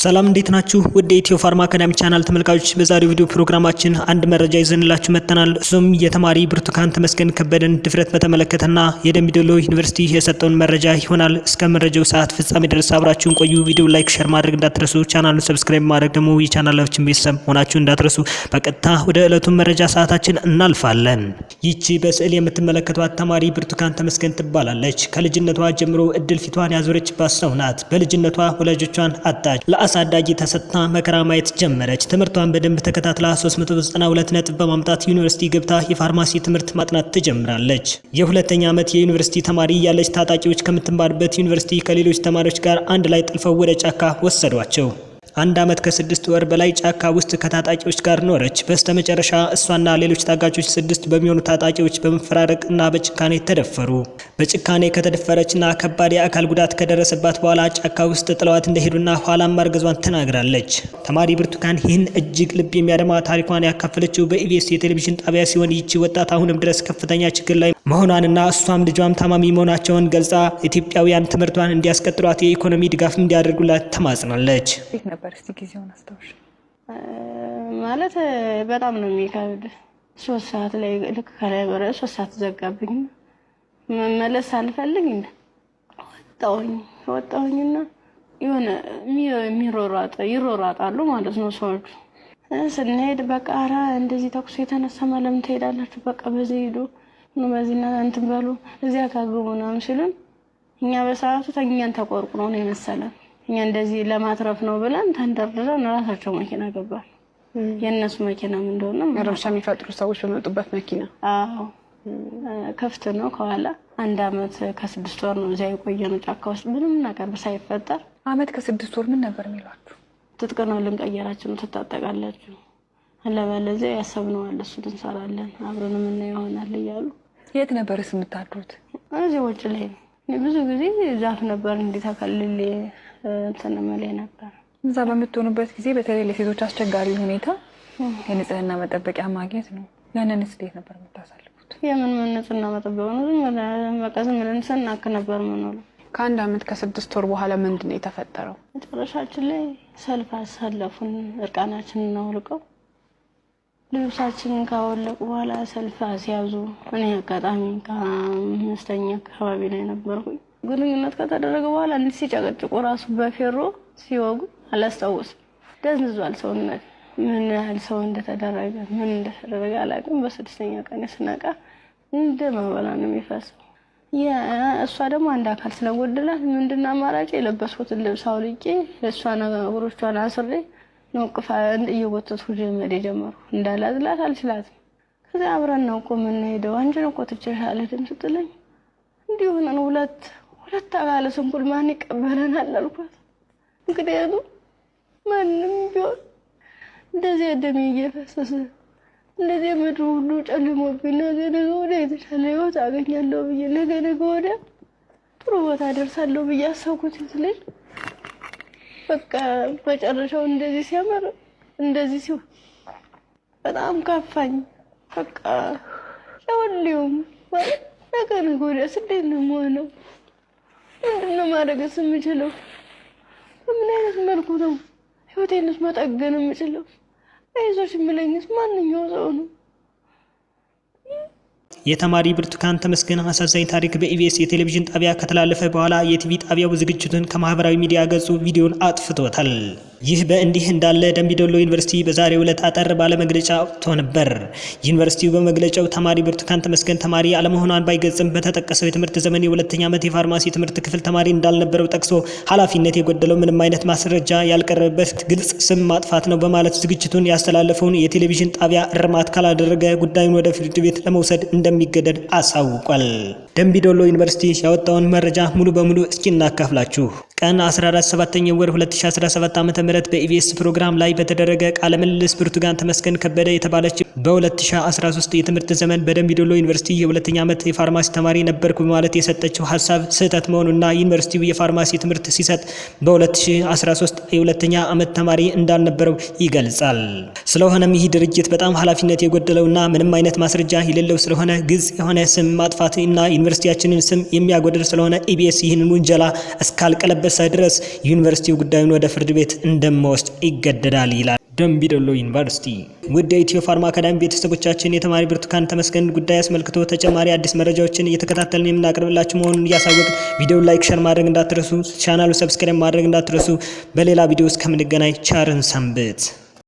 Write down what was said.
ሰላም፣ እንዴት ናችሁ? ውድ የኢትዮ ፋርማ አካዳሚ ቻናል ተመልካቾች፣ በዛሬው ቪዲዮ ፕሮግራማችን አንድ መረጃ ይዘንላችሁ መጥተናል። እሱም የተማሪ ብርቱካን ተመስገን ከበደን ድፍረት በተመለከተና የደምቢዶሎ ዩኒቨርሲቲ የሰጠውን መረጃ ይሆናል። እስከ መረጃው ሰዓት ፍጻሜ ድረስ አብራችሁን ቆዩ። ቪዲዮ like፣ share ማድረግ እንዳትረሱ። ቻናሉን subscribe ማድረግ ደግሞ የቻናላችን ቤተሰብ ሆናችሁ እንዳትረሱ። በቀጥታ ወደ ዕለቱ መረጃ ሰዓታችን እናልፋለን። ይቺ በስዕል የምትመለከቷት ተማሪ ብርቱካን ተመስገን ትባላለች። ከልጅነቷ ጀምሮ እድል ፊቷን ያዞረችባት ሰው ናት። በልጅነቷ ወላጆቿን አጣች። ለአሳዳጊ ተሰጥታ መከራ ማየት ጀመረች። ትምህርቷን በደንብ ተከታትላ 392 ነጥብ በማምጣት ዩኒቨርሲቲ ገብታ የፋርማሲ ትምህርት ማጥናት ትጀምራለች። የሁለተኛ ዓመት የዩኒቨርሲቲ ተማሪ እያለች ታጣቂዎች ከምትማርበት ዩኒቨርሲቲ ከሌሎች ተማሪዎች ጋር አንድ ላይ ጠልፈው ወደ ጫካ ወሰዷቸው። አንድ ዓመት ከ6 ወር በላይ ጫካ ውስጥ ከታጣቂዎች ጋር ኖረች። በስተመጨረሻ እሷና ሌሎች ታጋቾች ስድስት በሚሆኑ ታጣቂዎች በመፈራረቅ እና በጭካኔ ተደፈሩ። በጭካኔ ከተደፈረችና ከባድ የአካል ጉዳት ከደረሰባት በኋላ ጫካ ውስጥ ጥለዋት እንደሄዱና ኋላም ማርገዟን ተናግራለች። ተማሪ ብርቱካን ይህን እጅግ ልብ የሚያደማ ታሪኳን ያካፈለችው በኢቢኤስ የቴሌቪዥን ጣቢያ ሲሆን፣ ይቺ ወጣት አሁንም ድረስ ከፍተኛ ችግር ላይ መሆኗንና እሷም ልጇም ታማሚ መሆናቸውን ገልጻ ኢትዮጵያውያን ትምህርቷን እንዲያስቀጥሏት የኢኮኖሚ ድጋፍ እንዲያደርጉላት ተማጽናለች። እንዴት ነበር? እስቲ ጊዜውን አስታውሽ። ማለት በጣም ነው የሚከብድ። 3 ሰዓት ላይ ልክ ከላይ በረ 3 ሰዓት ዘጋብኝ። መመለስ አልፈልግ ወጣሁኝ። ወጣሁኝና የሆነ የሚሮሯጥ ይሮሯጣሉ ማለት ነው ሰዎቹ። ስንሄድ በቃ ኧረ እንደዚህ ተኩስ የተነሳ ለምን ትሄዳላችሁ? በቃ በዚህ ሂዱ፣ በዚህ እንትን በሉ፣ እዚያ ካግቡ ምናምን ሲሉን እኛ በሰዓቱ ተኛን ተቆርቁሮ ነው የመሰለን። እኛ እንደዚህ ለማትረፍ ነው ብለን ተንደርድረን ራሳቸው መኪና ገባል። የእነሱ መኪናም እንደሆነ ረብሻ የሚፈጥሩ ሰዎች በመጡበት መኪና? አዎ፣ ክፍት ነው ከኋላ። አንድ አመት ከ6 ወር ነው እዚያ የቆየ ነው ጫካ ውስጥ ምንም ነገር ሳይፈጠር። አመት ከ6 ወር ምን ነበር የሚሏችሁ? ትጥቅ ነው ልንቀየራችሁ ነው፣ ትታጠቃላችሁ፣ አለበለዚያ ያሰብነው አለ እሱን እንሰራለን፣ አብረን የምናየው ይሆናል እያሉ። የት ነበርስ የምታድሩት? እዚህ ውጭ ላይ ነው። ብዙ ጊዜ ዛፍ ነበር እንዲህ ተከልሌ እንትን እምልህ ነበር። እዛ በምትሆኑበት ጊዜ በተለይ ለሴቶች አስቸጋሪ ሁኔታ የንጽህና መጠበቂያ ማግኘት ነው። ያንንስ እንዴት ነበር የምታሳልፉት? የምን ምን ንጽህና መጠበቅ ነው? ዝም ብለን በቃ ዝም ብለን ስናክ ነበር የምንውለው። ከአንድ አመት ከ6 ወር በኋላ ምንድን ነው የተፈጠረው? መጨረሻችን ላይ ሰልፍ አሰለፉን። እርቃናችንን አውልቀው ልብሳችንን ካወለቁ በኋላ ሰልፍ አስያዙ። እኔ አጋጣሚ ከአምስተኛ አካባቢ ላይ ነበርኩኝ። ግንኙነት ከተደረገ በኋላ እንዲህ ሲጨቀጭቁ ራሱ በፌሮ ሲወጉ አላስታውስም። ደንዝዟል ሰውነት። ምን ያህል ሰው እንደተደረገ ምን እንደተደረገ አላውቅም። በስድስተኛ ቀን ስነቃ እንደ ማበላ ነው የሚፈሰው። እሷ ደግሞ አንድ አካል ስለጎደላት ምንድን አማራጭ የለበስኩትን ልብስ አውልቄ እሷን እግሮቿን አስሬ ነው እቅፍ እየጎተትኩ መሄድ የጀመርኩ። እንዳላዝላት አልችላትም። ከዚያ አብረን ነው እኮ የምንሄደው፣ አንቺን እኮ ትቼሽ አልሄድም ስትለኝ እንዲህ ሆነን ሁለት ሁለት አካለ ስንኩል ማን ይቀበለናል አልኳት። ምክንያቱም ማንም ቢሆን እንደዚህ ደሜ እየፈሰሰ እንደዚህ ምድሩ ሁሉ ጨልሞብኝ ነገ ነገ ወዲያ የተሻለ ህይወት አገኛለሁ ብዬ፣ ነገ ነገ ወዲያ ጥሩ ቦታ ደርሳለሁ ብዬ አሰብኩት ልጅ በቃ መጨረሻው እንደዚህ ሲያምር እንደዚህ ሲሆን በጣም ከፋኝ። በቃ ለሁሉም ማለት ነገ ነገ ወዲያስ እንዴት ነው የምሆነው? ምንድን ነው ማድረግስ የምችለው? በምን አይነት መልኩ ነው ህይወቴንስ መጠገን የምችለው? አይዞሽ የሚለኝስ ማንኛው ሰው ነው? የተማሪ ብርቱካን ተመስገን አሳዛኝ ታሪክ በኢቢኤስ የቴሌቪዥን ጣቢያ ከተላለፈ በኋላ የቲቪ ጣቢያው ዝግጅቱን ከማህበራዊ ሚዲያ ገጹ ቪዲዮን አጥፍቶታል። ይህ በእንዲህ እንዳለ ደምቢዶሎ ዩኒቨርሲቲ በዛሬው ዕለት አጠር ባለ መግለጫ አውጥቶ ነበር። ዩኒቨርሲቲው በመግለጫው ተማሪ ብርቱካን ተመስገን ተማሪ አለመሆኗን ባይገልጽም በተጠቀሰው የትምህርት ዘመን የሁለተኛ ዓመት የፋርማሲ ትምህርት ክፍል ተማሪ እንዳልነበረው ጠቅሶ ኃላፊነት የጎደለው፣ ምንም አይነት ማስረጃ ያልቀረበበት ግልጽ ስም ማጥፋት ነው በማለት ዝግጅቱን ያስተላለፈውን የቴሌቪዥን ጣቢያ እርማት ካላደረገ ጉዳዩን ወደ ፍርድ ቤት ለመውሰድ እንደሚገደድ አሳውቋል። ደምቢዶሎ ዩኒቨርሲቲ ያወጣውን መረጃ ሙሉ በሙሉ እስኪ እናካፍላችሁ። ቀን 14 7ኛ ወር 2017 ዓ.ም በኢቢኤስ ፕሮግራም ላይ በተደረገ ቃለ ምልልስ ብርቱካን ተመስገን ከበደ የተባለች በ2013 የትምህርት ዘመን በደምቢዶሎ ዩኒቨርሲቲ የሁለተኛ ዓመት የፋርማሲ ተማሪ ነበርኩ በማለት የሰጠችው ሀሳብ ስህተት መሆኑና ዩኒቨርሲቲው የፋርማሲ ትምህርት ሲሰጥ በ2013 የሁለተኛ ዓመት ተማሪ እንዳልነበረው ይገልጻል። ስለሆነም ይህ ድርጅት በጣም ኃላፊነት የጎደለውና ምንም አይነት ማስረጃ የሌለው ስለሆነ ግልጽ የሆነ ስም ማጥፋት እና ዩኒቨርሲቲያችንን ስም የሚያጎድል ስለሆነ ኢቢኤስ ይህንን ውንጀላ እስካልቀለበሰ ድረስ ዩኒቨርሲቲው ጉዳዩን ወደ ፍርድ ቤት እንደማወስድ ይገደዳል ይላል ደምቢዶሎ ዩኒቨርሲቲ። ውድ የኢትዮ ፋርማ አካዳሚ ቤተሰቦቻችን፣ የተማሪ ብርቱካን ተመስገን ጉዳይ አስመልክቶ ተጨማሪ አዲስ መረጃዎችን እየተከታተልን የምናቀርብላችሁ መሆኑን እያሳወቅን ቪዲዮውን like፣ share ማድረግ እንዳትረሱ፣ ቻናሉ subscribe ማድረግ እንዳትረሱ። በሌላ ቪዲዮ እስከምንገናኝ ቸር እንሰንብት።